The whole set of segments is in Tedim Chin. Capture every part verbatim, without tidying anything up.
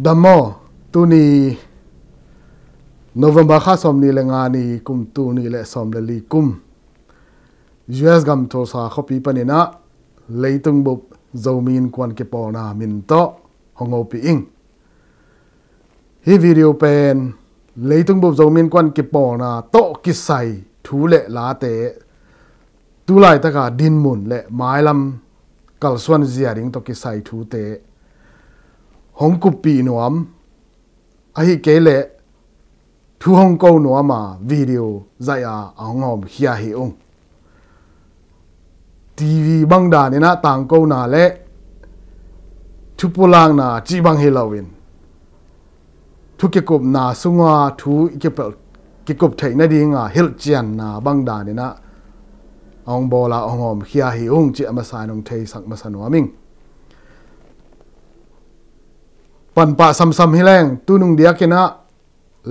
Dam maw, tuni November kha sawm nih le nga ni, kum tul nih le sawm le li kum, U S gam Tulsa khuapi paninah leitung bup Zomi Innkuan kipawlna min tawh hong hopih ing. Hih video pen leitung bup Zomi Innkuan kipawlna tawh kisai thu le late, tulaitaka dinmun le mailam kalsuan zia ding tawh kisai thute hong kuppih nuam, ahi kei leh thu hong ko nuama video zaih a a hong hawmkhia hi ung. T V bang daninah tangkona le thupulakna cih bang hi loin, thu kikupna sunga thu i kipel-, kikup theih nadinga hilhcianna bang daninah a hong bawla a hong hawmkhia hi ung cih a masa in hong theisak masa nuam ing. Panpah samsam hi leng, tunung diakinah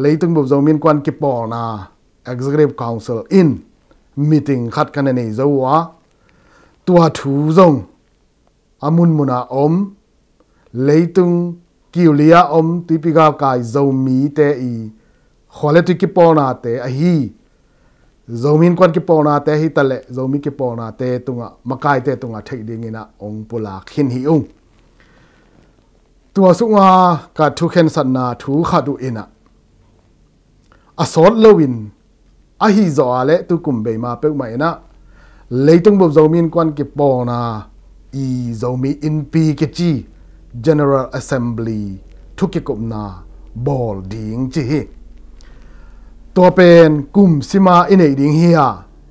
leitung bup Zomi Innkuan kipawlna Executive Council in meeting khat ka na nei zo uh a, tua thu zong a munmuna om, leitung kiuli a om tuipi galkai Zomite i khua le tui kipawlnate ahi, Zomi Innkuan kipawlnate ahi taleh Zomi kipawlnate tungah, makaite tungah theih dinginah hong pulak khin hi ung. Tua sunga ka thukhensatna thu khat uh inah, a sawt loin ahi zawh a le tukum beima peuhmah inah leitung bup Zomi Innkuan kipawlna i Zomi Innpi kici General Assembly thu kikupna bawl ding ci hi. Tua pen kum sima i neih ding hi a,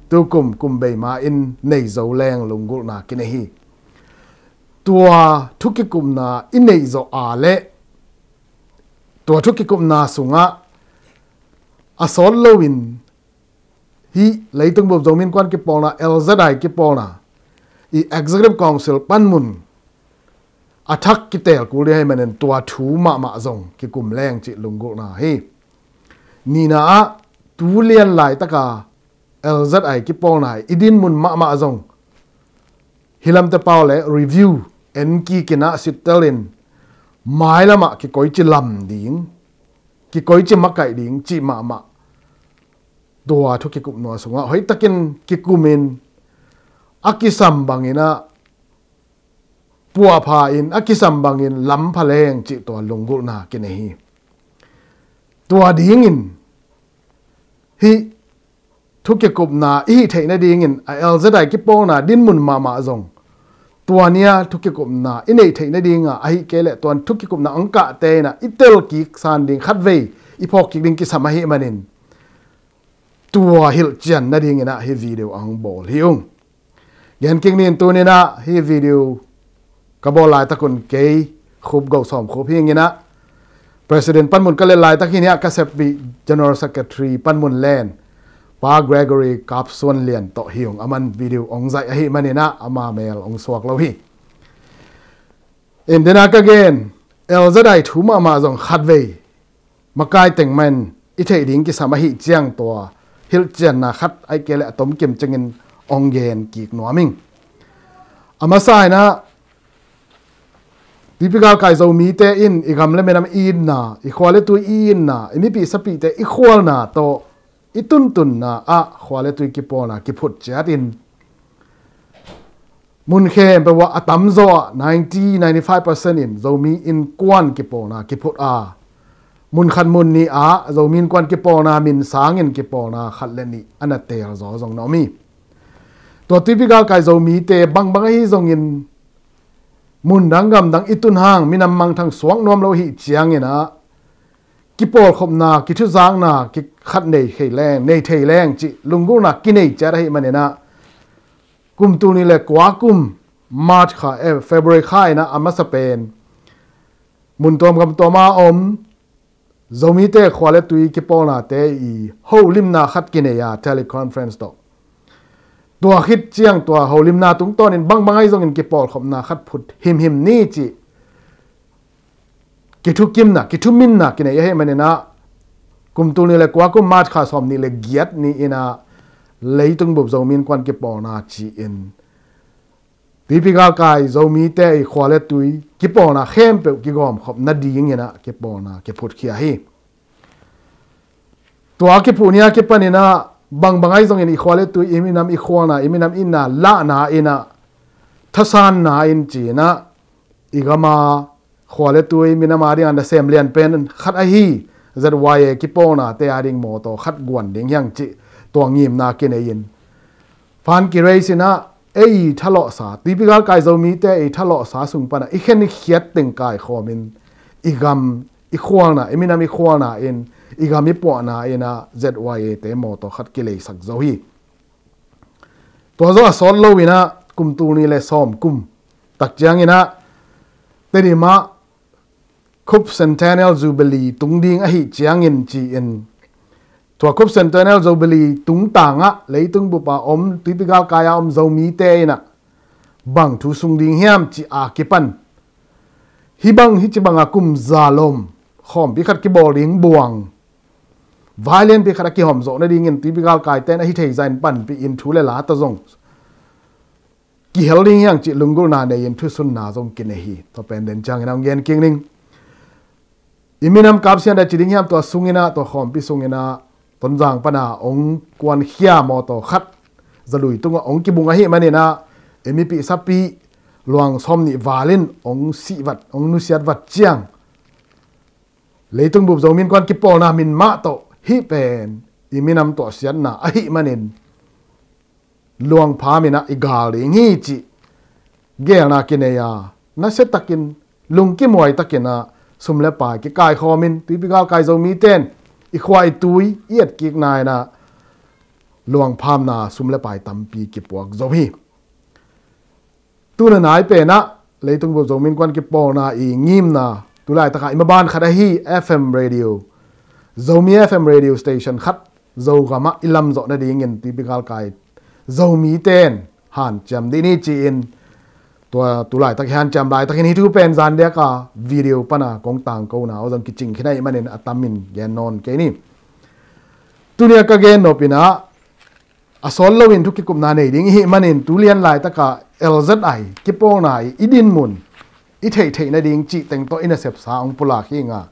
tukum kum beima in nei zo leng lunggulhna kinei hi. Tua thu kikupna i neih zawh a le tua thu kikupna sungah a sawt loin hih leitung bup Zomi Innkuan kipawlna, L Z I kipawlna i Executive Council panmun a thak kitel kul ding ahih manin tua thu mahmah zong kikum leng cih lunggulhna hi. Nihna ah, tu lian laitaka L Z I kipawlna i dinmun mahmah zong hi lamte pau le review, en kikinah sittelin mailamah kikoici lam ding, kikoici makaih ding cih mahmah tua thu kikupna sungah hoihtakin kikumin a kisam banginah puahpha in, a kisam bangin lampha leng cih tua lunggulhna kinei hi. Tua dingin hih thu kikupna i hih theih nadingin a L Z I kipawlna dinmun mahmah zong tua nia thu kikupna i neih theih nadinga, ahi kei leh tua thu kikupna hong kahte inah i telkik san ding, khatvei i phawkkik ding kisam ahih manin tua hilhcian nadinginah hih video a hong bawl hi ung. Gen kik ning, tuninah hih video ka bawl laitakun kei Khup Go Sawm Khup hi inginah, President panmun ka let laitak hi inah, ka seppih General Secretary panmun len Pa Gregory Kap Suan Lian tawh hi ung. Aman video hong zaih ahih maninah ama mel hong suak lo hi. Indena ka gen, L Z I thu mahmah zong khatvei makai teng mah in i theih ding kisam ahih ciang tua hilhcianna khat ahi kei leh a tomkim ciangin hong gen kik nuam ing. A masa inah, tuipi galkai Zomite in i gam le minam i itna, i khua le tui i itna, i mipih sapihte i khualna tawh i tuntunna ah khua le tui kipawlna kiphut ciatin, mun khempeuh ah a tamzaw ah ninety, ninety-five percent in Zomi Innkuan kipawlna kiphut a, mun khat mun nih ah Zomi Innkuan kipawlna min sangin kipawlna khat le nih a na teel zaw zong na om hi. Tua tuipi galkai Zomite bangbang ahi zongin, mundang gamdang i tun hang minam mangthang suak nuam lo ahih cianginah kipawlkhopna, kithuzakna kikhat nei thei leng, nei thei leng cih lunggulhna kinei ciat ahih maninah, kum tul nih le kua kum March kha, eh, February kha inah a masa pen mun tuam gam tuam a om Zomite khua le tui kipawlnate i holimna khat kinei a, teleconference tawh. Tua khit ciang tua holimna tungtawnin bangbang ahi zongin kipawlkhopna khat phut himhim ni cih kithukimna, kithuminna kinei ahih maninah, kum tul nih le kua kum March kha sawm nih le giat ni inah leitung bup Zomi Innkuan kipawlna ci-in Tuipi galkai Zomite i khua le tui kipawlna khempeuh kigawmkhop nadingin ah kipawlna kiphutkhia hi. Tua a kiphuh ni a kipanin ah bangbang ahi zongin i khua le tui, i minam i khualna, i minam itna lahna in ah, thasanna in ci-in ah, i gam a khua le tui minam a ding a nasem lian pen khat ahi Z Y A kipawlnate a ding mawtaw khat guan ding hi hang cih tua ngimna kinei-in, fund kiraise in ah ei thalawhsa, Tuipi galkai Zomite ei thalawhsa sung pan ah i khen i khiat teng kaikhawmin i gam i khualna, i minam i khualna in, i gam i puahna in ah Z Y A te mawtaw khat kileisak zo hi. Tua zawh a sawt loin ah kum tul nih le sawm kum tak ciangin ah Tedim ah Khup Centennial Jubilee tung ding ahi ciangin ci-in, tua Khup Centennial Jubilee tungtang ah leitung bup a om, Tuipi galkai a om Zomite in ah bang thu sung ding hiam cih a kipan, hih bang, hih ci bang a kum za lom khawmpi khat kibawl ding buang, vai lianpi khat a kihawm zawh nadingin Tuipi galkaite in ah hih thei zah in panpih in thu le la tawh zong kihel ding hi hang cih lunggulhna nei-in thusunna zong kinei hi. Tua pen den ciangin ah hong gen kik ning. I minam Kapsian ah ci ding hiam, tua sungin ah, tua khawmpi sungin ah Tonzang pan a hong kuankhia mawtaw khat Zalui tungah hong kibung ahih manin ah, i mipih sapih luang sawm nih val in hong sih vat, hong nusiat vat ciang, leitung bup Zomi Innkuan kipawlna min mah tawh hih pen i minam tuahsiatna ahih manin luangpham in ah i gal ding hi cih geelna kinei a, nasia takin, lungkimuai takin ah sum le pai kikaikhawmin, Tuipi galkai Zomite in i khua i tui i etkikna in ah luangphamna sum le pai tampi kipuak zo hi. Tuna nai pen ah leitung bup Zomi Innkuan kipawlna i ngimna, tulaitak a i maban khat ahi F M radio, Zomi F M radio station khat Zogam ah i lam zawh nadingin Tuipi galkai Zomite in hanciam dih ni ci-in, tua tulaitak i hanciam laitakin hih thu pen zan diak a video pan a kong tangkona aw zong kicing khin ahih manin a tamin gen nawn kei ni. Tuni a ka gen nop in ah, a sawt loin thu kikupna nei ding i hih manin, tu lian laitak a L Z I kipawlna i, i dinmun i theihtheih nading cih teng tawh i nasepsa hong pulak hi ing a,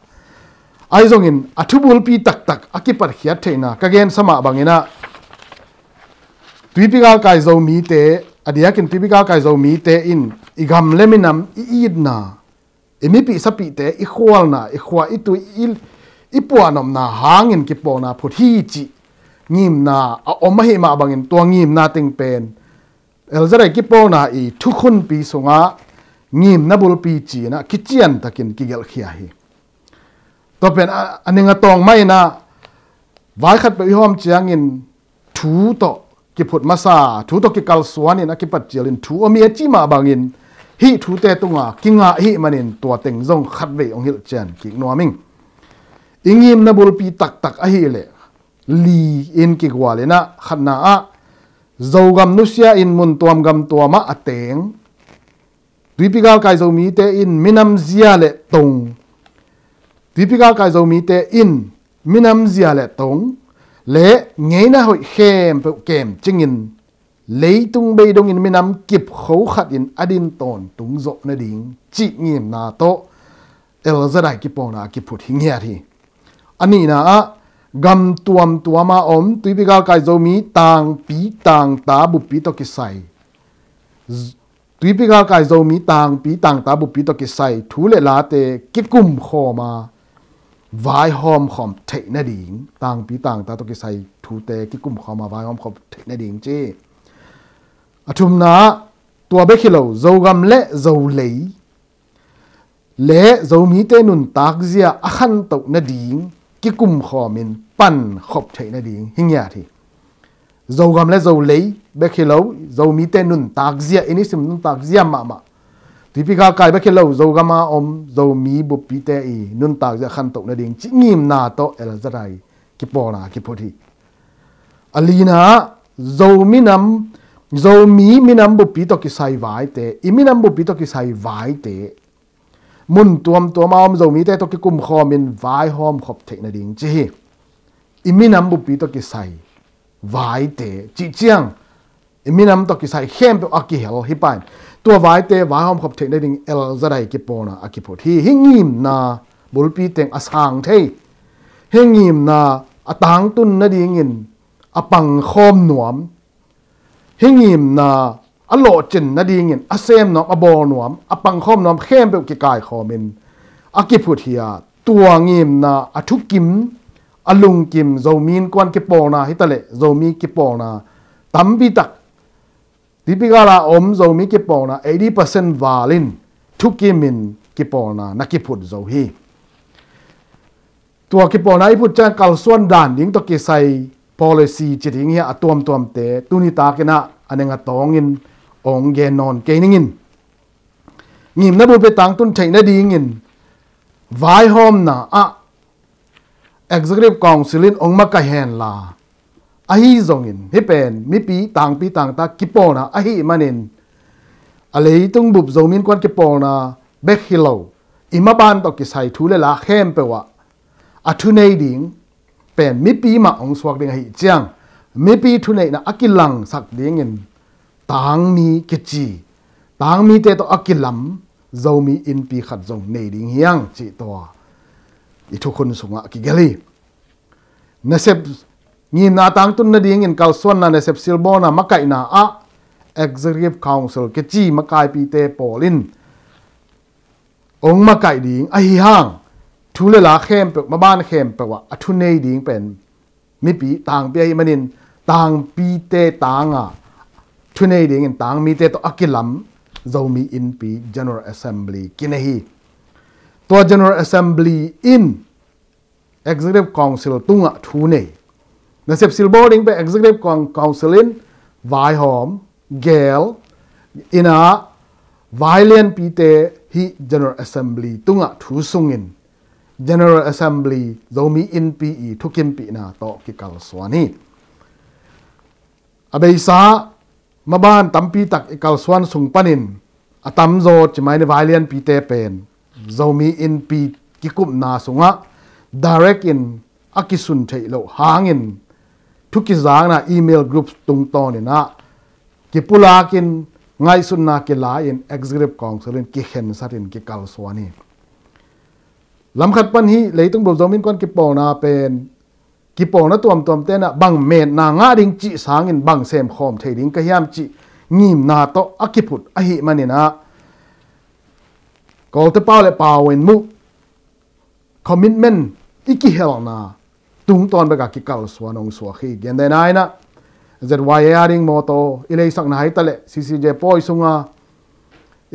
ahi zongin a thubulpi taktak a kipatkhiat theihna ka gensa mah bangin ah, Tuipi galkai Zomite, a diakin Tuipi galkai Zomite in i gam le minam i itna, i mipih sapihte i khualna, i khua i tui, i, i puahnopna hangin kipawlna phut hi cih ngimna a om ahih mah bangin, tua ngimna teng pen L Z I kipawlna i thukhunpi sungah ngimna bulpi ci-in ah kiciantakin kigelhkhia hi. Tua pen a, a ning a tawng mah in ah, vai khatpeuh i hawm ciangin thu tawh kiphut masa, thu tawh kikalsuan in a kipat cialin thu om hi a cih mah bangin, hih thute tunga kingah ahih manin tua teng zong khatvei hong hilhcian kik nuam ing. I ngimna bulpi taktak ahih leh li in kigual in ah, khatna ah Zogam nusia in mun tuam gam tuam ah a teng Tuipi galkai Zomite in minam zia le tong, Tuipi galkai Zomite in minam zia le tong le ngeina hoih khempeuh kemcingin, leitung bei dongin minam kipkho khatin a din tawntung zawh nading cih ngimna tawh L Z I kipawlna kiphut hi ngiat hi. A nihna ah, gam tuamtuam a om Tuipi galkai Zomi tangpi tangta buppi tawh kisai, Tuipi galkai Zomi tangpi tangta buppi tawh kisai thu le late kikumkhawm a, vaihawmkhawm theih nading, tangpi tangta tawh kisai thute kikumkhawm a, vaihawmkhawm theih nading ci. A thumna ah, tua bek hi lo, Zogam le Zolei le Zomite nuntakzia a khantoh nading kikumkhawmin pankhop theih nading hi ngiat hi. Zogam le Zolei bek hi lo, Zomite nuntakzia, i nisim nuntakzia mahmah, Tuipi galkai bek hi lo, Zogam a om Zomi buppite i nuntakzia khantoh nading cih ngimna tawh L Z I kipawlna kiphut hi. A lina ah, Zomi nam, Zomi minam buppi tawh kisai vaite, i minam buppi tawh kisai vaite, mun tuamtuam a om Zomite tawh kikumkhawmin vaihawmkhop theih nading ci hi. I minam buppi tawh kisai vaite cih ciang, i minam tawh kisai khempeuh a kihel hi pain, tua vaite vaihawm khop theih nading elzadai kipawlna a kiphut hi. Hih ngimna bulpi teng a sang thei, hih ngimna a tangtun nadingin a pangkhawm nuam, hih ngimna a lawhcin nadingin a sem nuam, a bawl nuam, a pangkhawm nuam khempeuh kikaikhawmin a kiphut hi a, tua ngimna a thukim, a lungkim, Zomi Innkuan kipawlna hitaleh Zomi kipawlna tampitak, Tipigal a om Zomi kipawlna eighty percent val in thukimin kipawlna na kiphut zo hi. Tua kipawlna i phut ciang kalsuan dan ding tawh kisai policy ci ding hi a, a tuamtuamte tuni takin ah a neng a tawngin ong gen nawn kei ningin. Ngimna bulpi tangtun theih nadingin vaihawmna ah Executive Council in ong makaih henla, ahi zongin hih pen mipi tangpi tangta kipawlna ahih manin a leitung bup Zomi Innkuan kipawlna bek hi lo, i maban tawh kisai thu le la khempeuh ah a thunei ding pen mipi mah ong suak ding ahih ciang, mipi thuneihna a kilangsak dingin tangmi kici, tangmite tawh a kilam Zomi innpi khat zong nei ding hi hang cih tua i thukhun sungah kigelh hi. Nasep ngimna tangtun nadingin kalsuanna, nasep silbawlna, makaihna ah Executive Council kici makaipite pawl in ong makaih ding ahi hang, thu le la khempeuh, maban khempeuh ah a thunei ding pen mipi tangpi ahih manin tangpite tanga thunei dingin tangmite tawh a kilam Zomi innpi General Assembly kinei hi. Tua General Assembly in Executive Council tungah thu nei. Nasep silbawl ding pen Executive Coun-, Council in vaihawm, gel, inah vailianpite hih General Assembly tungah thu sungin General Assembly Zomi innpi i thukimpihna tawh kikalsuan hi. A beisa maban tampitak i kalsuan sung panin a tamzaw ci mai ni, vailianpite pen Zomi innpi kikupna sungah direct in a kisun theih loh hangin thu kizakna email group tungtawninah kipulakin ngaihsutna kila-in Executive Council in kikhensatin kikalsuan hi. Lamkhat pan hih leitung bup Zomi Innkuan kipawlna pen kipawlna tuamtuam tenah bang metna ngah ding cih sangin bang semkhawm thei ding ka hiam cih ngimna tawh a kiphut ahih maninah Kawlte pau le pau in muh commitment i kihelna tungtawn beka kikalsuan hong suak hi. Gentehna inah Z Y A a ding mawtaw i leisakna hitaleh C C J pawi sunga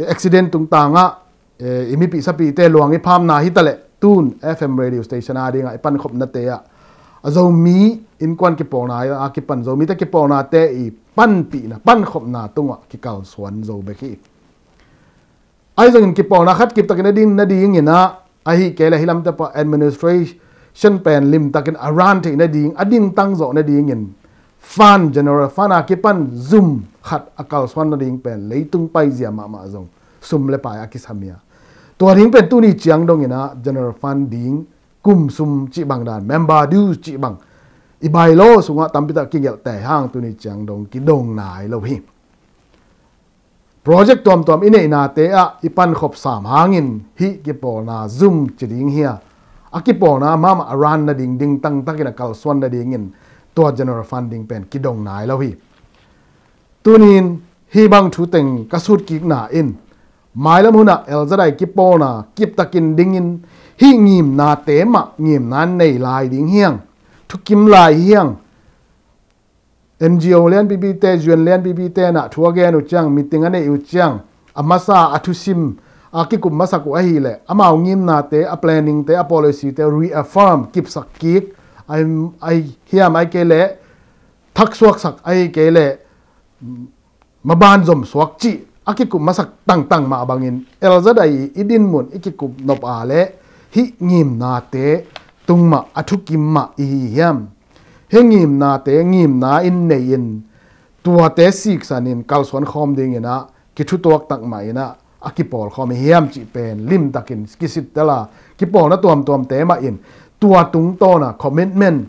accident tungtangah i mipih sapihte luang i phamna hitaleh tun F M radio station a dingah i pankhopnate ah a Zomi innkuan kipawlna a kipan Zomite kipawlnate i panpihna pankhopna tungah kikalsuan zo bek hi. Ahi zongin kipawlna khat kiptakin a din nadinginah ahi kei le hih lamte pah administration pen limtakin a run theih nading a dingtang zawh nadingin fund, general fund a kipan zum khat a kalsuan nading pen leitung paizia mahmah zong sum le pai a kisam hi a, tua ding pen tuni ciang donginah general fund ding kum sum cih bang dan, member dues cih bang i bylaw sungah tampitak kigelhte hang tuni ciang dong kidong nai lo hi. Project tuamtuam i neihnate ah i pankhop sam hangin hih kipawlna zum ci ding hi a, a kipawlna mahmah a run nading dingtangtakin a kalsuan nadingin tua general fund ding pen kidong nai lo hi. Tunin hih bang thu teng ka sutkikna in mailam hunah Elzadai kipawlna kiptakin dingin hih ngimnate mah ngimna nei lai ding hi hang, thukim lai hi hang. N G O lianpipite, U N lianpipite nah thu a gen uh ciang, meeting a neih uh ciang, a masa a thusim a kikup masak uh ahileh amau ngimnate, a planningte, a policyte reaffirm, kipsak kik, ahi hiam ahi kei leh thaksuaksak ahi kei leh maban zomsuak cih a kikup masak tangtang mah bangin Elzadai i dinmun i kikup nop a leh hih ngimnate tung mah a thukim mah i hi hiam? Hih ngimnate ngimna in nei-in tuate siksanin kalsuan khawm dinginah kithutuak tak mah inah a kipawl khawm i hiam cih pen limtakin kisittel a, kipawlna tuamtuamte mah in tua tungtawna commitment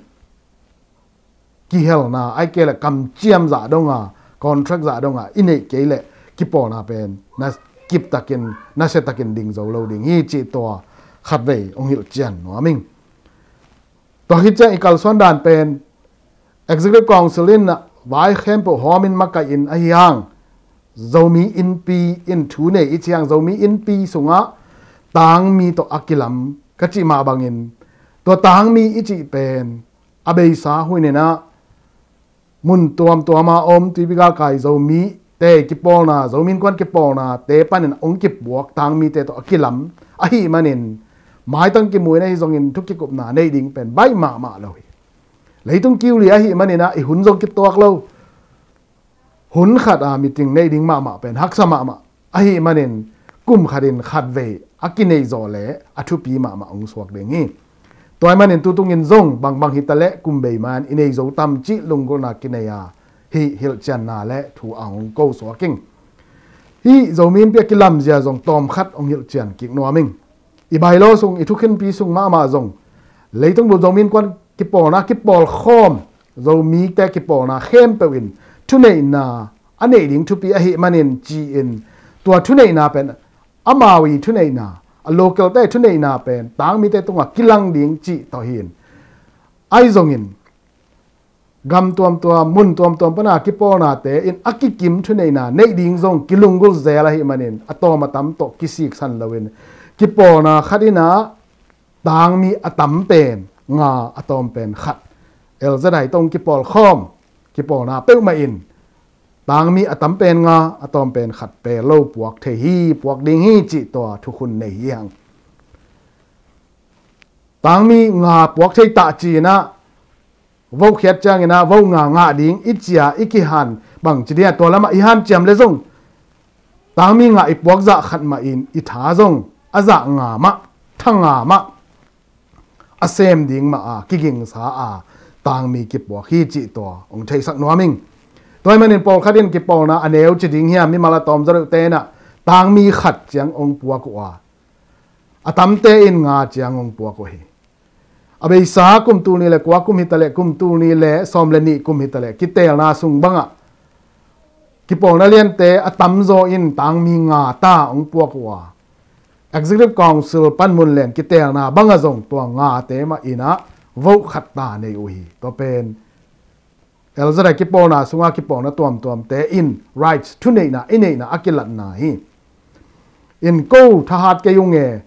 kihelna ahi kei leh kamciam zah donga, contract zah donga i neih kei leh kipawlna pen na kiptakin, nasiatakin ding zo lo ding hi cih tua khatvei hong hilhcian nuam ing. Tua khit ciang i kalsuan dan pen Executive Council in vai khempeuh hawmin makaih in ahi hang, Zomi Innpi in thu nei i cih hang Zomi Innpi sungah tangmi tawh a kilam ka cih mah bangin, tua tangmi i cih pen a beisa huninah mun tuamtuama om tuipi galkai Zomite kipawlna, Zomi Innkuan kipawlnate panin hong kipuak tangmite tawh a kilam ahih manin, maitang kimuina hi zongin thu kikupna neih ding pen baih mahmah lo hi. Leitung kiu li ahih maninah i hun zong kituak lo. Hun khat a meeting neih ding mahmah pen haksa mahmah ahih manin, kum khatin khatvei a kinei zawh le a thupi mahmah hong suak ding hi. Tua ahih manin tutungin zong bangbang hitaleh kum bei man i nei zo tam cih lunggulhna kinei a, hih hilhcianna le thu a hong ko suak ing. Hih Zomi Innpi a kilamzia zong tawmkhat hong hilhcian kik nuam ing. I bylaw sung, i thukhenpi sung mahmah zong leitung bup Zomi Innkuan kipawlna, kipawlkhawm Zomite kipawlna khempeuh in thuneihna a neih ding thupi ahih manin ci-in, tua thuneihna pen amau i thuneihna, a localte thuneihna pen tangmite tungah kilang ding cih tawh hi in, ahi zongin gam tuamtuam, mun tuamtuam pana kipawlnate in a kikim thuneihna neih ding zong kilunggulh zel ahih manin, a tawm a tam tawh kisiksan loin kipawlna khat inah tangmi a tam pen nga, a tawm pen khat, L Z I tawh hong kipawlkhawm kipawlna peuhmah in tangmi a tam pen nga, a tawm pen khat pello puak thei hi, puak ding hi cih tua thukhun nei hi hang. Tangmi nga puak thei tah ci-inah vote khiat cianginah vote nga ngah ding i cia i kihan bangci dingah tua lamah i hanciam le zong tangmi nga i puak zah khat mah in i tha zong a zah nga mah, tha nga mah a sem ding mah a kigingsa a tangmi kipuak hi cih tua hong theisak nuam ing. Tua ahih manin pawlkhat in kipawlna a neu ci ding hiam, mimal a tawm zaw deuhte inah tangmi khat ciang hong puak uh a, a tamte in nga ciang hong puak uh hi. A beisa kum tul nih le kua kum hitaleh, kum tul nih le sawm le nih kum hitaleh, kiteelna sung bangah kipawlna liante a tamzaw in tangmi nga ta hong puak uh a, Executive Council panmun len kiteelna bangah zong tua ngate mah inah vote khat ta nei uh hi. Tua pen L Z I kipawlna sungah kipawlna tuamtuamte in rights, thuneihna i neihna a kilatna hi. In ko thahat kei ung e,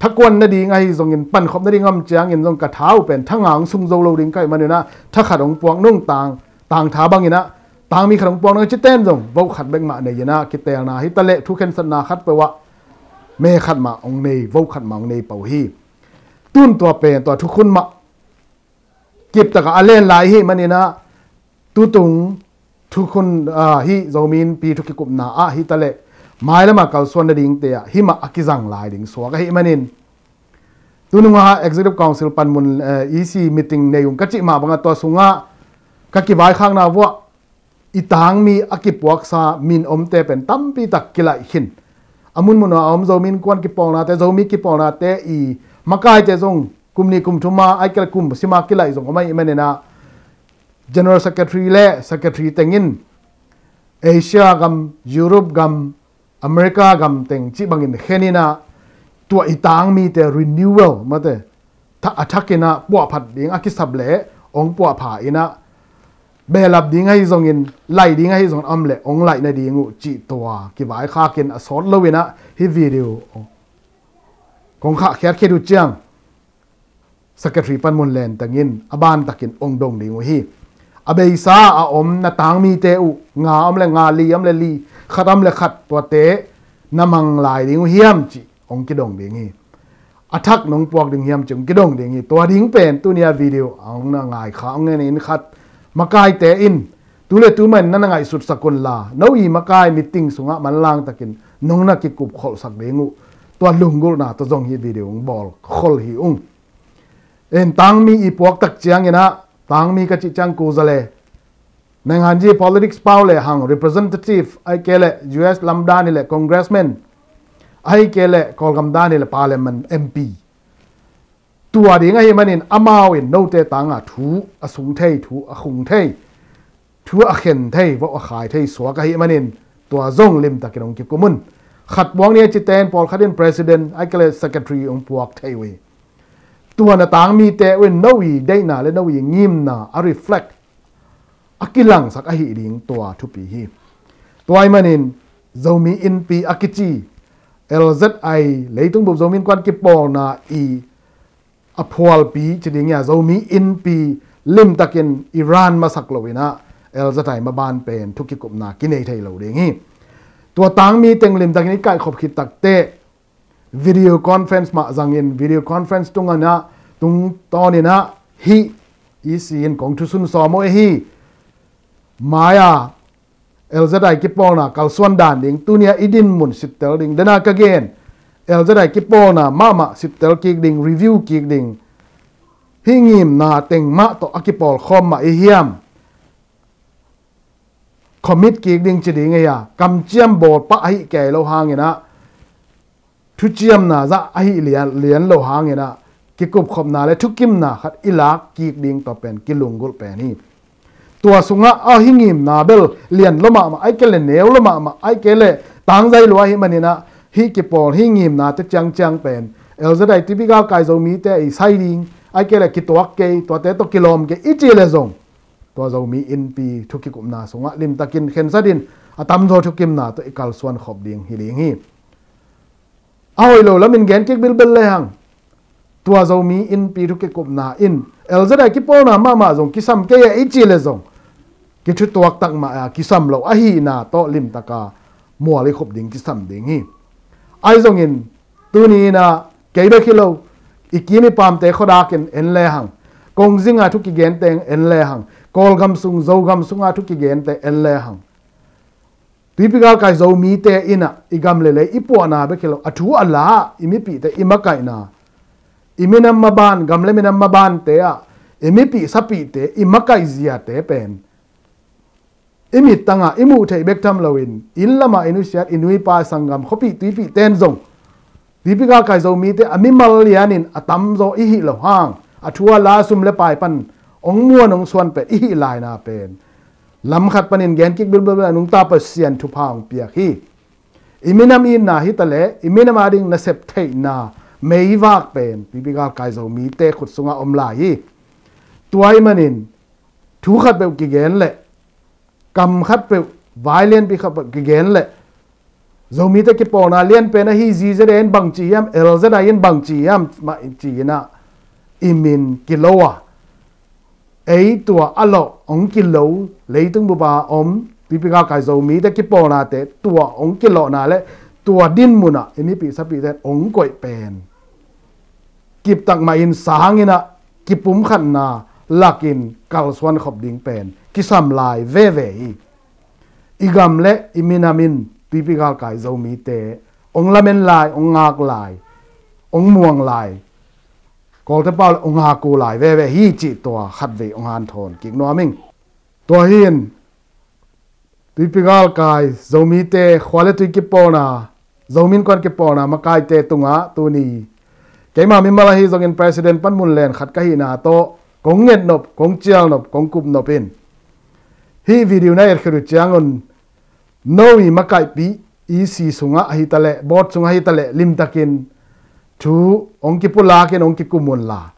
thakuan nading ahi zongin, pankhop nading om ciangin zong ka tha uh pen tha nga hong sung zo lo ding ka hih maninah tha khat hong puak nung, tang, tangtha banginah tangmi khat hong puak nung, citen zong vote khat bek mah nei inah kiteelna hitaleh thukhensatna khat peuh ah me khat mah hong nei, vote khat mah hong nei pah uh hi. Tun tua pen tua thukhun mah kiptakah a len lai ahih maninah tutung thukhun, ah, hih Zomi Innpi thu kikupna ah hitaleh mailamah kalsuan nadingte ah himah a kizang lai ding suak ahih manin, tunungah Executive Council panmun, eh, E C meeting nei ung ka cih mah bangah tua sungah ka kivaikhakna vuah i tangmi a kipuaksa min omte pen tampi tak kilaih khin. A munmun a om Zomi Innkuan kipawlnate, Zomi kipawlnate i makaite zong kum nih kum thum a, ahih kei leh kum sim a kilaih zong om ahih maninah General Secretary le Secretary tengin Asia gam, Europe gam, America gam teng cih bangin kheninah tua i tangmite renewal mate, tha-, a thakinah puahphat ding a kisap leh hong puahpha inah, behlap ding ahi zongin, laih ding ahi zongin om leh hong laih nading uh cih tua kivaikhakin a sawt loinah hih video kong khahkhiat khit uh ciang Secretary panmun len tengin a bantakin hong dong ding uh hi. A beisa a om na tangmite uh, nga om le nga, li om le li, khat om le khat, tuate na mang lai ding uh hiam cih hong kidong ding hi. A thak nong puak ding hiam cih hong kidong ding hi. Tua ding pen tuni a video a hong na ngai kha hong ngen in khat, makaite in tu le tu man na na ngaihsutsak unla, no i makai meeting sungah manlangtakin nong na kikupkholhsak ding uh, tua lunggulhna tawh zong hih video hong bawl khol hi ung. En, tangmi i puak tak cianginah, tangmi ka cih ciang kuza le nainghanji politics pau le hang, representative, ahih kei leh U S lam dan hileh congressman, ahih kei leh Kawlgam dan hileh parliament M P, tua ding ahih manin amau in note tanga thu a sung thei, thu a khung thei, thu a khen thei, vote a khai thei suak ahih manin tua zong limtakin hong kikum un. Khat puak ni a cite in pawlkhat in president ahih kei leh secretary hong puak thei uh hi. Tua na tang mite uh in no i deihna le no i ngimna a reflect, a kilangsak ahih ding tua thupi hi. Tua ahih manin Zomi Innpi a kici L Z I, Leitung Bup Zomi Innkuan Kipawlna i a phualpi ci ding hi a, Zomi Innpi limtakin i run masak lo in ah L Z I maban pen thu kikupna kinei thei lo ding hi. Tua tang mi teng limtakin i kaihkhop khit takteh video conference mah zangin, video conference tungah, tungtawn in ah hih E C in kong thusun sawm uh hi. Mai-a L Z I kipawlna kalsuan dan ding, tuni a i dinmun sittel ding, dena ka gen, L Z I kipawlna mahmah sittel kik ding, review kik ding. Hih ngimna teng mah tawh a kipawl khawm mah i hiam? Commit kik ding ci ding ei a, kamciam bawl pah ahi kei lo hangin ah, thuciamna zah ahi lian, lian lo hangin ah, kikupkhopna le thukimna khat i lak kik ding tawh pen kilunggulh pen hi. Tua sungah a hih ngimna bel lian lo mahmah, ahih kei leh neu lo mahmah, ahih kei leh tangzai lua ahih manin ah, hih kipawl, hih ngimnate ciangciang pen L Z I, Tuipi Galkai Zomite i sai ding, ahih kei leh kituak kei, tuate tawh kilawm kei i cih leh zong, tua Zomi Innpi thu kikupna sungah limtakin khensat in a tamzaw thukimna tawh i kalsuan khop ding hi ding hi. A hoih lo lamin gen kik bilbel lehang, tua Zomi Innpi thu kikupna in L Z I kipawlna mahmah zong kisam kei a i cih leh zong, kithutuak tak mah a kisam lo ahihna tawh limtaka mual i khup ding kisam ding hi. Ahi zongin tuni in ah kei bek hi lo, i kim i pamte khuadakin en lehang, kongzinga thu kigente en lehang, Kawlgam sung, Zogam sunga thu kigente en lehang, Tuipi Galkai Zomite in ah i gam le lei i puahna bek hi lo, a thu a la, i mipihte i makaihna, i minam maban, gam le minam mabante ah i mipih sapihte, i makaih ziate pen i mittangah i muh theih bek tham loin, inn lamah i nusiat, i nuipa, sanggam, khuapih tuipihte in zong Tuipi Galkai Zomite a mimal lianin a tamzaw i hih loh hang, a thu a la, sum le pai pan hong muan hong suan pen i hih laina pen lam khat panin gen kik bilbel a nungta Pasian thupha hong piak hi. I minam itna hi taleh, i minam ading nasep theihna meivak pen Tuipi Galkai Zomite khut sungah om lai hi. Tua ahih manin thu khat peuh kigen leh, kam khat peuh, vai lianpi khat peuh kigen leh, Zomite kipawlna lianpen ahi Z Z A in bangci hiam, L Z I in bangci hiam, mah ci-in ah i min kilo a, ei tua a lawh hong kilo, leitung bup a om Tuipi Galkai Zomite kipawlnate tua hong kilawhna le tua dinmun ah i mipih sapihte in hong koih pen kiptak mah in sang in ah kipumkhatna lakin kalsuan khop ding pen kisam lai veve hi. I gam le i minam in Tuipi Galkai Zomite hong lamen lai, hong ngak lai, hong muang lai, Kawlte pau le hong haku lai veve hi cih tua khatvei hong hanthawn kik nuam ing. Tua hi in Tuipi Galkai Zomite khua le tui kipawlna, Zomi Innkuan kipawlna makaite tungah tuni keima mimal ahi zongin President panmun len khat ka hihna tawh kong ngetnop, kong cialnop, kong kupnop in, hih video na etkhit uh ciangun no i makaihpih E C sungah ahi taleh, board sungah ahi taleh, limtakin thu hong kipulakin hong kikum unla,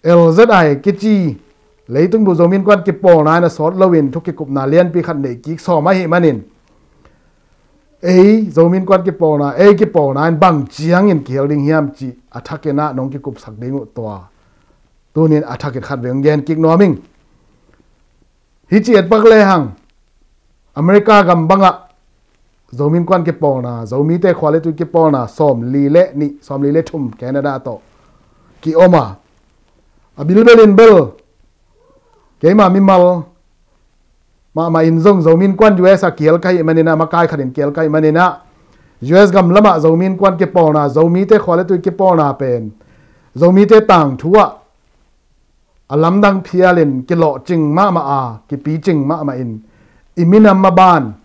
L Z I kici leitung bup Zomi Innkuan kipawlna in a sawt loin thu kikupna lianpi khat neih kik sawm ahih manin, ei Zomi Innkuan kipawlna, ei kipawlna in bang ciangin kihel ding hiam cih a thakin ah nong kikupsak ding uh tua tunin a thakin khatvei hong gen kik nuam ing. Hih ci etpak lehang, America gam bangah Zomi Innkuan kipawlna, Zomite khua le tui kipawlna sawmli le nih, sawmli le thum Canada tawh kiom a, a bilbel in bel keima mimal mahmah in zong Zomi Innkuan U S a kihel ka hih manin ah, makai khatin kihel ka hih manin ah, U S gam lamah Zomi Innkuan kipawlna, Zomite khua le tui kipawlna pen Zomite tangthu ah a lamdang phialin kilawhcing mahmah a, kipicing mahmah in, i minam maban,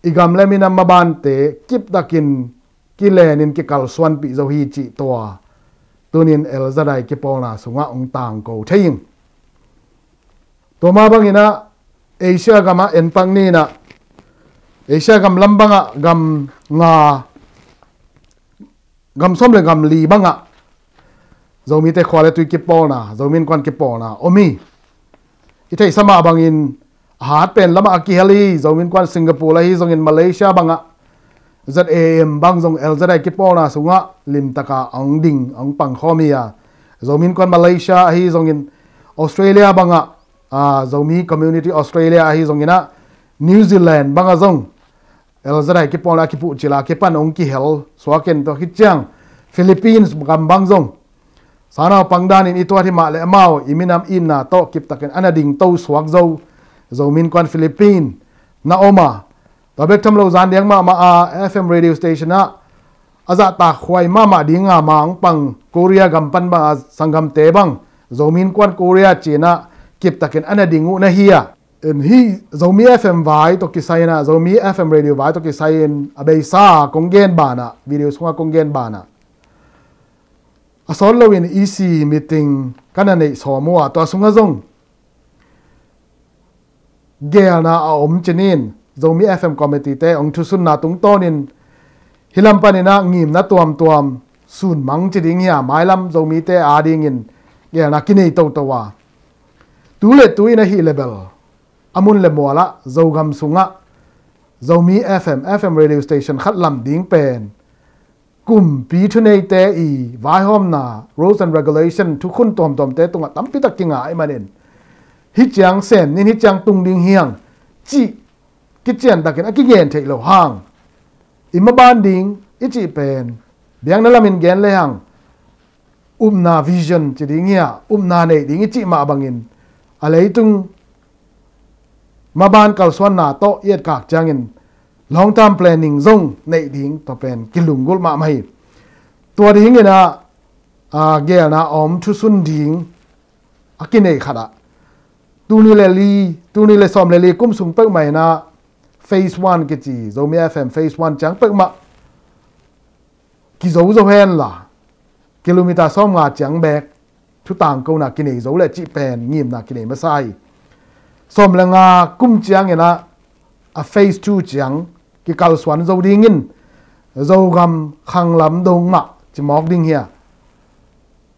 i gam le minam mabante kiptakin kilenin kikalsuanpih zo hi cih tua tunin L Z I kipawlna sungah hong tangko thei ing. Tua mah bangin ah Asia gamah enpak ni in ah Asia gam lam bangah gam nga, gam sawm le gam li bangah Zomite khua le tui kipawlna, Zomi Innkuan kipawlna om hi. I theihsa mah bangin a hat pen lamah a kihel hi. Zomi Innkuan Singapore ahi zongin Malaysia bangah Z A M bang zong L Z I kipawlna sungah limtaka a hong ding, a hong pangkhawm hi a, Zomi Innkuan Malaysia ahi zongin Australia bangah, ah, Zomi Community Australia ahi zongin ah New Zealand bangah zong L Z I kipawlna a kipuh cila kipan hong kihel suakin tua khit ciang Philippines gam bang zong sanaupang danin i tuat hi mah le amau i minam itna tawh kiptakin a na dingto suak zo Zomi Innkuan Philippine na om a, tua bek tham lo zan diak mahmah a F M radio station ah a zahtak huai mahmah ding a mang pang Korea gam pan bang a sanggamte bang Zomi Innkuan Korea cinah kiptakin a na ding uh na hi a. Hih Zomi F M vai tawh kisai inah, Zomi F M radio vai tawh kisai in a beisa kong gen banah, video sungah kong gen banah a sawt loin E C meeting ka na neih sawm uh a, tua sungah zong geelna a om cinin Zomi F M committee te hong thusunna tungtawnin hih lam paninah ngimna tuamtuam sunmang ci ding hi a, mailam Zomite adingin geelna kinei toto a, tu le tu in ahih le bel a mun le mualah Zogam sungah Zomi F M, F M radio station khat lam ding pen kumpi thuneite i vaihawmna, rules and regulation, thukhun tuamtuamte tungah tampitak kinga ahih manin hih ciang sem nin, hih ciang tung ding hi hang cih kiciantakin a kigen theih lo hang, i maban ding i cih pen biakna lamin gen le hang upna vision ci ding hi a, upna neih ding i cih mah bangin a leitung maban kalsuanna tawh i etkak ciangin long term planning zong neih ding tua pen kilunggulh mahmah hi. Tua dinginah, ah, geelna a om thusun ding a kinei khatah tuni le li, tuni le sawm le li kum sung peuhmah inah phase one kici, Zomi F M phase one ciang peuhmah kizo zo henla kilometer sawmnga ciang bek thutangkona kinei zo le cih pen ngimna kinei masa hi. Sawm le nga kum cianginah a phase two ciang kikalsuan zo dingin Zogam khanglam dong mah cimawk ding hi a,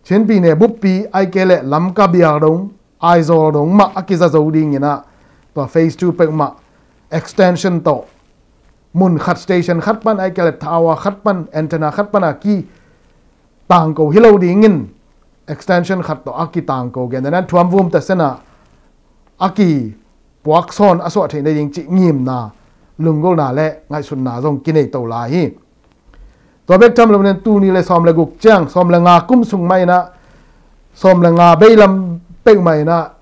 Chinpi ne buppi aike le Lamka bial dong, Aizawl dong mah a kiza zo dinginah tua phase two peuhmah extension tawh mun khat, station khat pan aike le tower khat pan, antenna khat pana kitangko hi lo dingin extension khat tawh a kitangko gen, thuamvum ta sena a kipuaksawn a suah theih nading cih ngimna, lunggulhna le ngaihsutna zong kinei to lai hi. Tua bek tham lo nen tuni le sawm le guk ciang, sawm le nga kum sung mah inah, sawm le nga beilam peuhmah inah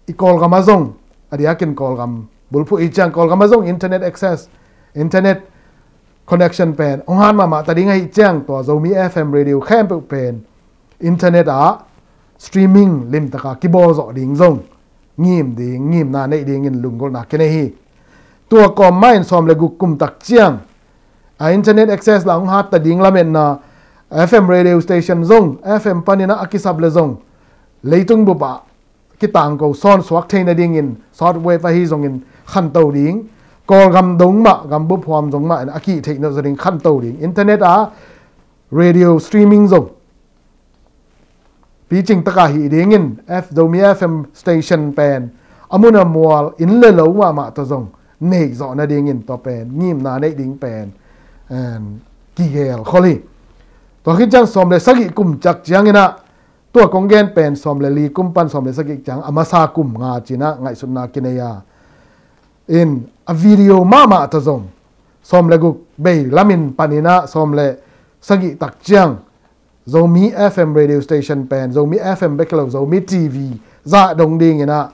i Kawlgam ah zong, a diakin Kawlgam bulphuh i ciang Kawlgam ah zong internet access, internet connection pen hong hat mahmah ta ding ahih ciang tua Zomi F M radio khempeuh pen internet ah streaming limtaka kibawl zawh ding zong ngim ding, ngimna neih dingin lunggulhna kinei hi. Tua kawm mah in sawm le guk kum tak ciang a internet access la hong hat ta ding lametna F M radio station zong, F M paninah a kisap le zong leitung bupah kitangko sawn suak thei nadingin shortwave ahi zongin khanto ding, Kawlgam dong mah, gambup huam zong mah in a kihih theih nawh zaw ding khanto ding, internet ah radio streaming zong picing taka hih dingin F, Zomi F M station pen a mun a mual inn le lo mahmah tawh zong neih zawh nadingin tua pen ngimna neih ding pen, em, kigel khol hi. Tua khit ciang sawm le sagih kum cak cianginah tua kong gen pen sawm le li kum pan sawm le sagih ciang a masa kum nga cinah ngaihsutna kinei a, in a video mahmah tawh zong sawm le guk bei lamin paninah sawm le sagih tak ciang Zomi F M radio station pen, Zomi F M bek lo, Zomi T V zah dong dinginah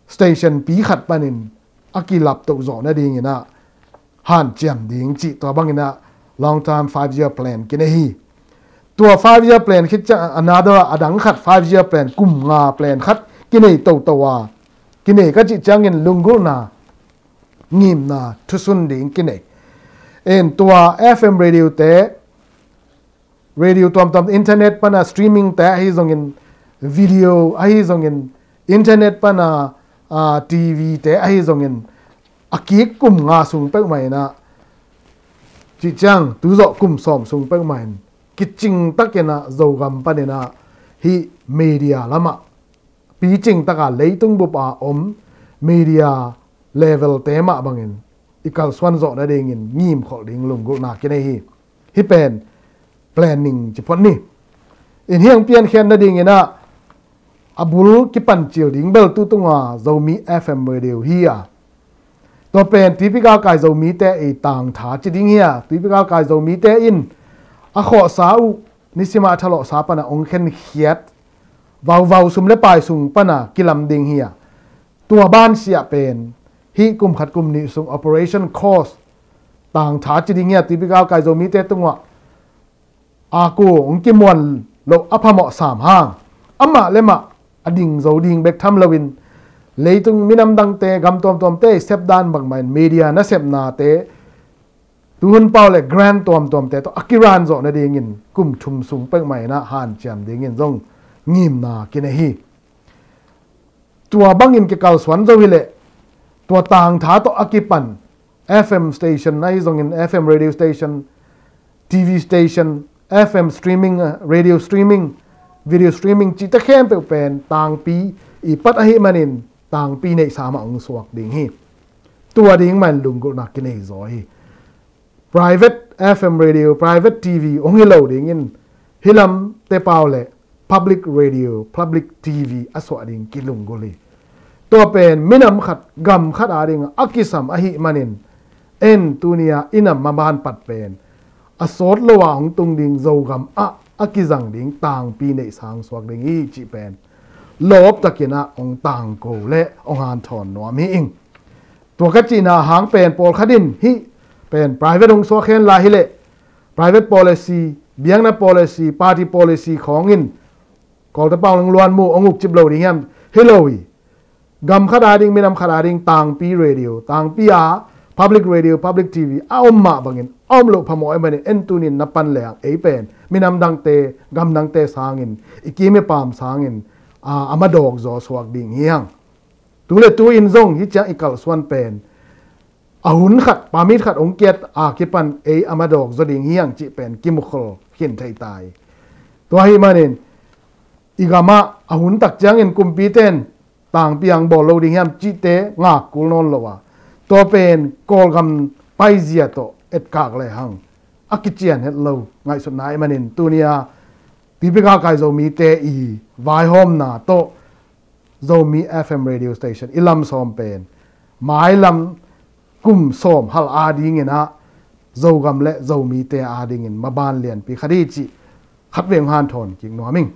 station pi khat panin a kilaptoh zawh nadinginah hanciam ding cih tua banginah long term five year plan kinei hi. Tua five year plan khit ciang another a dang khat five year plan, kum nga plan khat kinei toto a, kinei ka cih ciangin lunggulhna, ngimna thusun ding kinei. En tua F M radio te, radio tuamtuam, internet pana streaming te ahi zongin, video ahi zongin, internet pana, ah, T V te ahi zongin, a kik kum nga sung peuhmah inah, cih ciang tuzawh kum sawm sung peuhmah in kicing takinah Zogam paninah hih media lamah picing taka leitung bupa om media level te mah bangin i kalsuan zawh nadingin ngimkholh ding lunggulhna kinei hi. Hih pen planning ci phot ni. In hiang piankhiat nadinginah a bul kipancil ding bel tutunga Zomi F M radio hi a, tua pen Tuipi Galkai Zomite i tangtha ci ding hi a, Tuipi Galkai Zomite in a khawhsa uh nisimah a thalawhsa pana ong khenkhiat vauvau sum le pai sung pana kilam ding hi a, tua bansiah pen hih kum khat kum nih sung Operation Cause tangtha ci ding hi a, Tuipi Galkai Zomite tungah a ku hong kimuan loh a phamawh sam hang amah le mah a ding zo ding bek tham loin leitung minam dangte gam tuamtuamte i sepdan bangmah in media nasepnate tuhun pau le grant tuamtuamte tawh a kiran zawh nadingin kum thum sung peuhmah inah hanciam dingin zong ngimna kinei hi. Tua bangin kikalsuan zo hileh tua tangtha tawh a kipan F M station ahi zongin F M radio station, T V station, F M streaming, uh, radio streaming, video streaming cihte khempeuh pen tangpi i pat ahi manin tangpi neihsa mah hong suak ding hi. Tua ding mahin lunggulhna kinei zaw hi. Private F M radio, private T V hong hi lo dingin hih lamte pau le public radio, public T V a suah ding kilunggulh hi. Tua pen minam khat gam khat ading a kisam ahi manin en tunia i nam maban pat pen a sawt lo a hong tung ding Zogam ah a kizang ding tangpi neihsa hong suak ding hi cih pen lawp takinah hong tangko le hong hanthawn nuam hi ing. Tua ka cihna hang pen pawlkhat in hih pen private hong suak hen lai hileh private policy, biakna policy, party policy khawngin Kawlte pau lang luan mu hong ukcip lo ding hiam? Hi lo hi. Gam khat ading minam khat ading tangpi radio, tangpi a public radio, public T V a om mah bangin a om loh phamawh ahi manin en tunin na pan leng ei pen minam dangte gam dangte sangin i kim i pam sangin a, a madawk zaw suak ding hi hang. Tu le tu in zong hih ciang i kalsuan pen a hun khat, permit khat hong kiat a kipan ei a madawk zaw ding hi hang cih pen kimukhol khin thei ta hi. Tua ahi manin i gamah a hun tak ciangin kumpite in tangpi ang bawl lo ding hiam cihte ngak kul nawn lo a, tua pen Kawlgam paizia tawh etkak lehang a kician het lo ngaihsutna ahi manin tunia Tuipi Galkai Zomite i vaihawmna tawh Zomi F M radio station i lam sawm pen mailam kum sawm hal adinginah Zogam le Zomite adingin maban lianpi khat hi cih khatvei hong hanthawn kik nuam ing.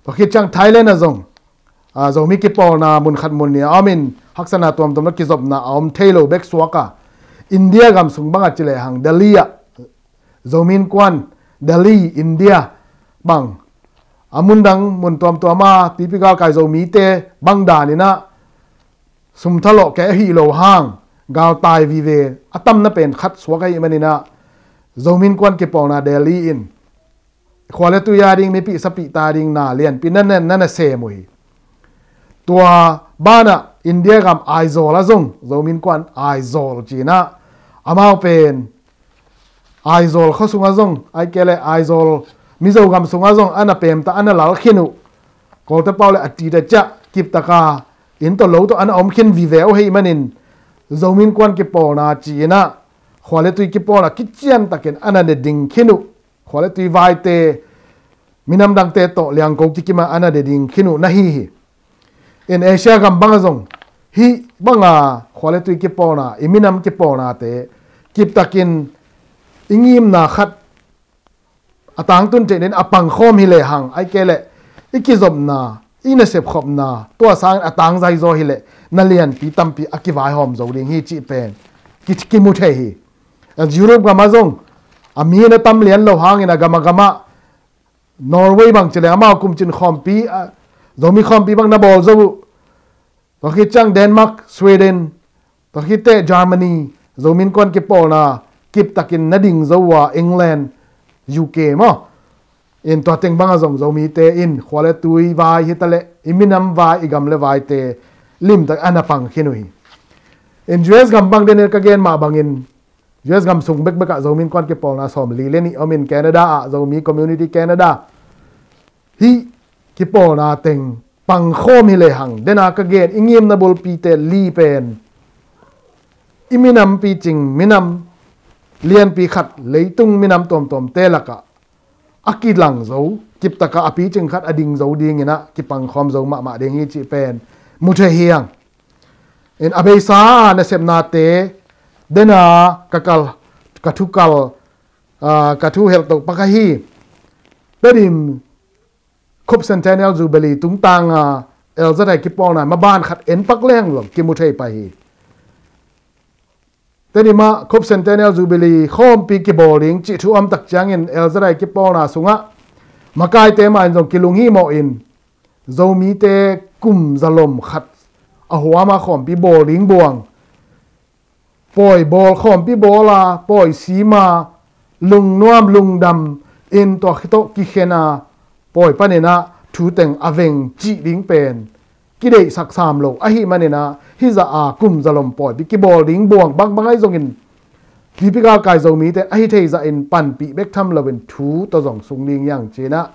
Tua khit ciang Thailand ah zong a, Zomi kipawlna mun khat mun nih a om in haksatna tuamtuam le kizopna a om thei lo bek suak a, India gam sung bang a ci lehang Delhi ah Zomi Innkuan, Delhi, India bang a mun dang mun tuamtuam a Tuipi Galkai Zomite bang daninah sumthalawh kei ahi lo hang galtai vive a tamna pen khat suak ahi maninah Zomi Innkuan kipawlna Delhi in khua le tui a ding mipi sapihta ding na lianpi na na na sem uh hi. Tua banah India gam Aizawl ah zong Zomi Innkuan Aizawl cinah amau pen Aizawl khua sungah zong ai kei le Aizawl Mizo gam sungah zong ana pemta ana lal khin uh. Kawlte pau le a tita ciah kiptaka inn tawh lo tawh ana om khin vive uh ahi manin Zomi Innkuan kipawlna cinah khua le tui kipawlna kician takin ana ne ding khin uh. Khua le tui vaite minam dangte tawh liangko kikimah ana ne ding khin uh na hi hi. In Asia gam bangah zong hih banga khua le tui kipawlna i minam kipawlnate kiptakin i ngimna khat a tangtun theihna in a pangkhawm hi lehang ai kei le i kizopna i nasepkhopna tua sangin a tangzai zaw hileh na lianpi tampi a kivaihawm zo ding hi cih pen ki- kimu thei hi. Europe gamah zong a mi na tam lian lo hangin a gama gamah Norway bang ci le amau kumcin khawmpi a, Zomi khawmpi bang na bawl zo uh. Tua khit ciang Denmark, Sweden, tua khit teh Germany Zomi Innkuan kipawlna kiptakin na ding zo uh a, England, U K maw? In tua teng bangah zong Zomite in khua le tui vai hitaleh i minam vai i gam le vaite limtak ana pang khin uh hi. In U S gam bang den in ka gen mah bangin, U S gam sung bekbek ah Zomi Innkuan kipawlna sawmli le nih om in, Canada ah Zomi Community Canada, hih kipawlna teng pangkhawm hi lehang, den a ka gen i ngimna bulpite li pen i minam picing, minam lianpi khat, leitung minam tuamtuamte lakah a kilang zo, kiptak ah a picing khat a ding zo dingin ah kipangkhawm zo mahmah ding hi cih pen mu thei hi hang. In a beisa nasepnate, den a ka kal, ka thu kal, ah, ka thu helh toh pak ahi Tedim Kop Centennial Jubilee tungtang a L Z I kipawlna maban khat en pak leng zong kimu thei pah hi. Tedim ah Kop Centennial Jubilee khawmpi kibawl ding cih thu om tak ciangin L Z I kipawlna sungah makaite mah in zong kilunghimawh in, Zomite kum zalom khat a huam a khawmpi bawl ding buang, pawi bawl, khawmpi bawl a, pawi sim a, lungnuam lungdam in tua khit tawh kikhen a, pawi panin ah thu teng a veng cih ding pen kideihsak sam lo ahih manin ah, hih zah a kum zalom pawipi kibawl ding buang bangbang ahi zongin, pipi galkai Zomite ahi thei zahin panpih bek tham loin thu tawh zong sung ding hi hang ci-in ah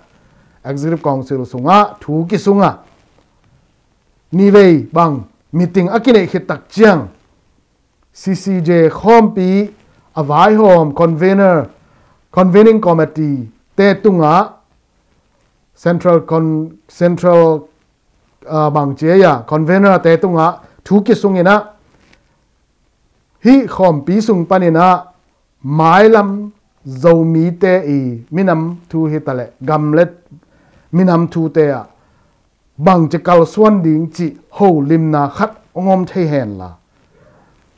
Executive Council sungah thu kisung a, nivei bang meeting a kineih khit tak ciang C C J khawmpi a vaihawm convener, convening committee te tungah, central con-, central, ah, bang ci a, convener te tungah thu kisung in ah, hih khawmpi sung panin ah mailam Zomite i minam thu hi taleh gam le minam thute ah bangci kalsuan ding cih holimna khat hong om thei henla,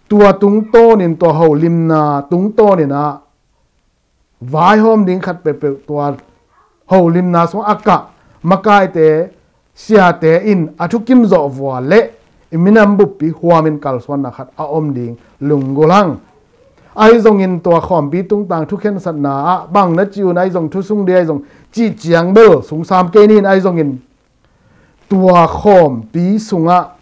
tua tungtawnin, tua holimna tungtawnin ah vaihawm ding khat peuhpeuh tua holimna sungah a kah makaite, siate in a thukim zawh vua le i minam buppi huamin kalsuanna khat a om ding lunggulh hang. Ahi zongin tua khawmpi tungtang thukhensatna ah bang na ci un, ahi zong thusung ding ahi zong cih ciang bel sungsam kei ni in, ahi zongin tua khawmpi sungah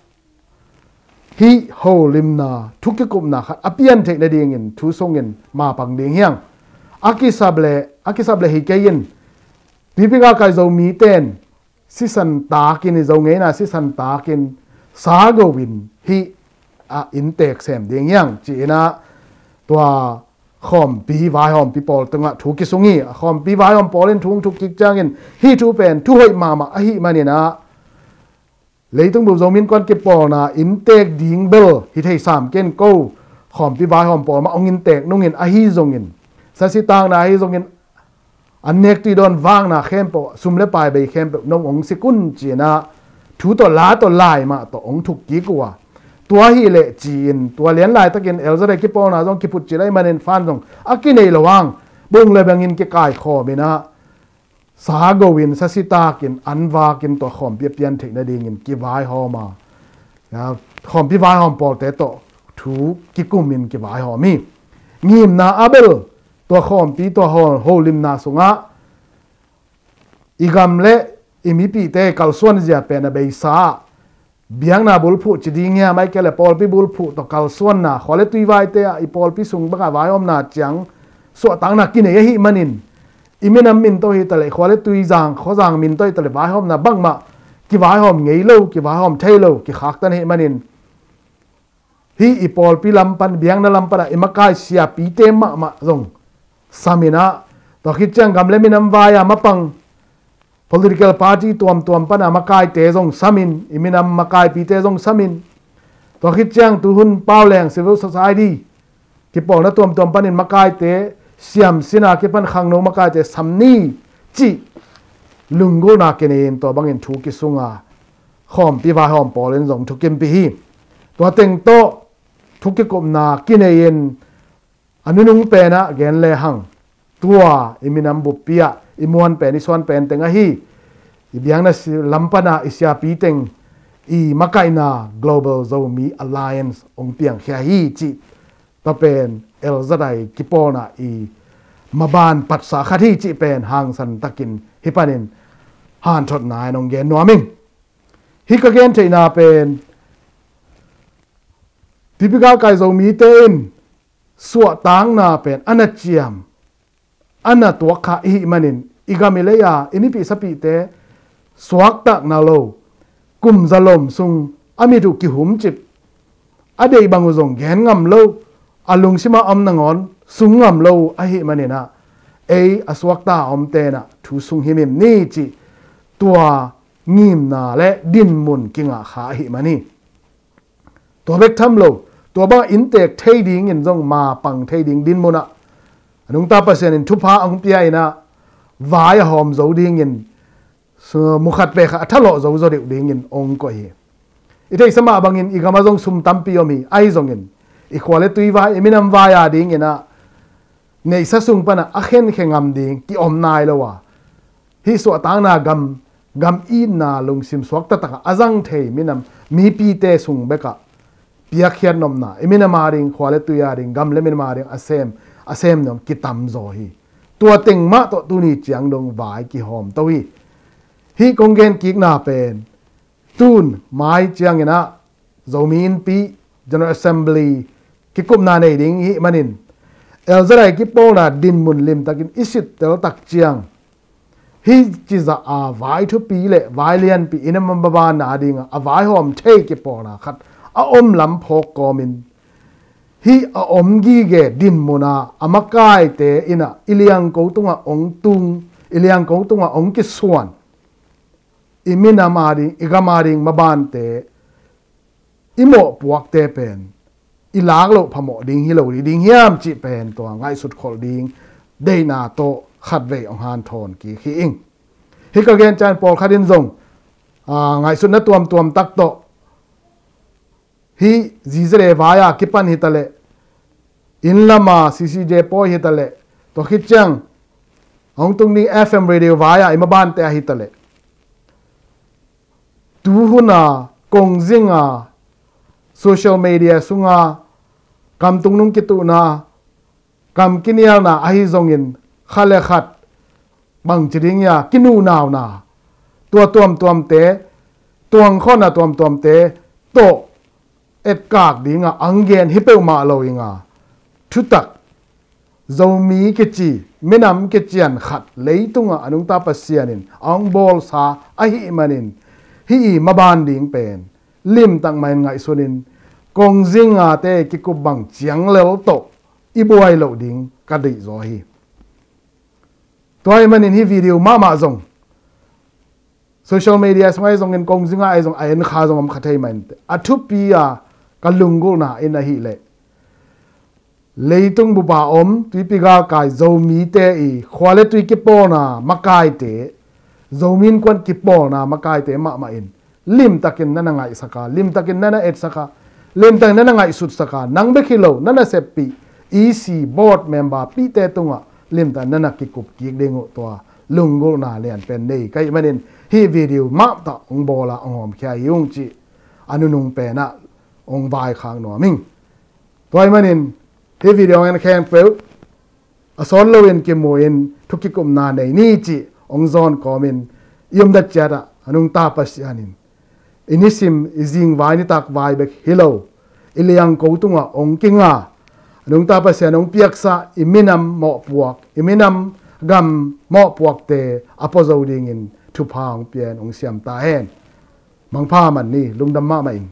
hih holimna thu kikupna khat a pian theih nadingin thu sungin mapang ding hi hang. A kisap le, a kisap le hi kei in, pipi galkai Zomite in sisan takin, i Zo ngeina sisan takin sa go in hih a inntek sem ding hi hang ci-in ah tua khawmpi vaihawmpi pawl tungah thu kisung hi. A khawmpi vaihawm pawl in thu hong thuk kik ciangin hih thu pen thu hoih mahmah ahih manin ah, leitung bup Zomi Innkuan kipawlna inntek ding bel hi thei sam ken ko, khawmpi vaihawm pawl mah hong inntek nungin ahi zongin, sasitakna ahi zongin, an nek tui dawn vakna khempeuh, sum le pai bei khempeuh nong hong sik un ci-in ah thu tawh la tawh lai mah tawh hong thuk kik uh a, tua hi leh ci-in tua lian laitakin L Z I kipawlna zong kiphut cil ahih manin fan zong a kinei lo hang, bung le bengin kikaikhawm in ah sa go in, sasitakin, an vakin tua khawmpi a pian theih nadingin kivaihawm a, ya, khawmpi vaihawm pawlte tawh thu kikumin kivaihawm hi. Ngimna a bel tua khawmpi, tua ho-, holimna sungah i gam le i mipite kalsuan zia pen a beisa ah biakna bulphuh ci ding hiam, ahih kei leh pawlpi bulphuh tawh kalsuanna, khua le tui vaite ah i pawlpi sung bangah vaihawmna ciang suahtakna kinei ahih manin, i minam min tawh hi taleh, khua le tui zang, khuazang min tawh hi taleh vaihawmna bangmah kivaihawm ngei lo, kivaihawm thei lo, kikhaktan ahih manin, hih i pawlpi lam pan, biakna lam pan ah i makai siapite mahmah zong sam in ah, tua khit ciang gam le minam vai a mapang political party tuamtuam pan a makaite zong sam in, i minam makaipite zong sam in, tua khit ciang tuhun pauleng civil society kipawlna tuamtuam panin makaite siam sin a kipan khangno makaite sam ni cih lunggulhna kinei in tua bangin thu kisung a, khawmpi vaihawm pawl in zong thukimpih hi. Tua teng tawh thu kikupna kinei in a nunung pen ah gen lehang, tua i minam buppi ah i muan pen, i suan pen teng ahi, i biakna si-, lam pan ah i siapi teng i makaihna Global Zomi Alliance hong piangkhia hi cih tua pen L Z I kipawlna i maban patsa khat hi cih pen hangsan takin hih panin hanthotna in hong gen nuam ing. Hih ka gen theihna pen Tuipi galkai Zomite in suahtakna pen a na ciam, a na tuak kha i hih manin, i gam i lei a i mipih sapihte suaktakna lo, kum zalom sung a mit uh kihumcip, a deih bang uh zong gen ngam lo, a lungsim a om nangawn sung ngam lo uh ahih manin ah, ei a suakta a omte in ah thu sung himhim ni cih tua ngimna le dinmun kingah kha ahih man hi. Tua bek tham lo, tua bang inntek thei dingin zong ma pang thei ding dinmun ah a nungta Pasian in thupha a hong pia in ah, vai a hawm zo dingin, su-, mukhat pek khat a thalawh zo zaw deuh dingin hong koih hi. I theihsa mah bangin i gam ah zong sum tampi om hi, ahi zongin i khua le tui vai, i minam vai a dingin ah neihsa sung pan ah a khenkhe ngam ding ki-om nai lo a, hih suahtakna gam, gam itna lungsim suak taktak a a zang thei minam mipite sung bek ah piakkhiat nopna, i minam a ding, khua le tui a ding, gam le minam a ding a sem, a sem nuam kitam zaw hi. Tua teng mah tawh tuni ciang dong vai kihawm to hi. Hih kong gen kikna pen tun mai ciangin ah Zomi Innpi General Assembly kikupna nei ding i hih manin, Elzarai kipawlna dinmun limtakin i sittel tak ciang, hih cizah a vai thupi le vai lianpi i na mabanna a ding a, a vaihawm thei kipawlna khat a om lam phawk kawmin, hih a om gige dinmun a a makaite in ah i liangko tungah hong tung, i liangko tungah hong kisuan, i minam a ding, i gam a ding mabante, i mawhpuakte pen i lak loh phamawh ding hi lo ding hiam cih pen tua ngaihsut kholh ding deihna tawh khatvei hong hanthawn kik hi ing. Hih ka gen ciang pawlkhat in zong, aa, ngaihsutna tuamtuam tak tawh, hih zizele vai a kipan hi ta leh, inn lam a C C J pawi hi ta leh, tua khit ciang hong tung ding F M radio vai a i mabante a hi ta leh, tu hun a kongzing a social media sung a kam tungnung kituhna, kam kinialna ahi zongin, khat le khat bangci ding ia kinunauna, tua tuamtuamte, tuangkhawhna tuamtuamte tawh etkak ding a hong gen hi peuhmah lo ing a, thutak Zomi kici minam kician khat leitungah a nungta Pasian in a hong bawlsa ahih manin, hih i maban ding pen limtak mah in ngaihsun in, kongzing a te kikup bang ciang lel tawh i buai loh ding ka deih zaw hi. Tua ahih manin hih video mahmah zong social media sung ahi zongin, kongzing a ahi zong, a en kha zong om kha thei mah in, a thupi a ka lunggulhna in ahih leh, leitung bup a om tuipi galkai Zomite i khua le tui kipawlna makaite, Zomi Innkuan kipawlna makaite mahmah in limtakin na na ngaihsak a, limtakin na na etsak a, limtakin na na ngaihsutsak a, nang bek hi lo, na naseppih E C board member pihte tungah limtakin na na kikup kik ding uh, tua lunggulhna lian pen nei ka hih manin, hih video mah tawh hong bawl a hong hawmkhia hi ung cih a nunung pen ah hong vaikhak nuam ing. Tua ahih manin hih video en khempeuh a sawt loin kimu in thu kikupna nei ni cih hong zawn kawmin, i omdat ciat ah a nungta Pasian in i nisim, i zingvai nitak vai bek hi lo, i liangko tungah hong kinga, a nungta Pasian hong piaksa i minam mawhpuak, i minam gam mawhpuakte a pua zo dingin thupha hong pia in hong siam ta hen. Mangpha man ni, lungdam mahmah ing.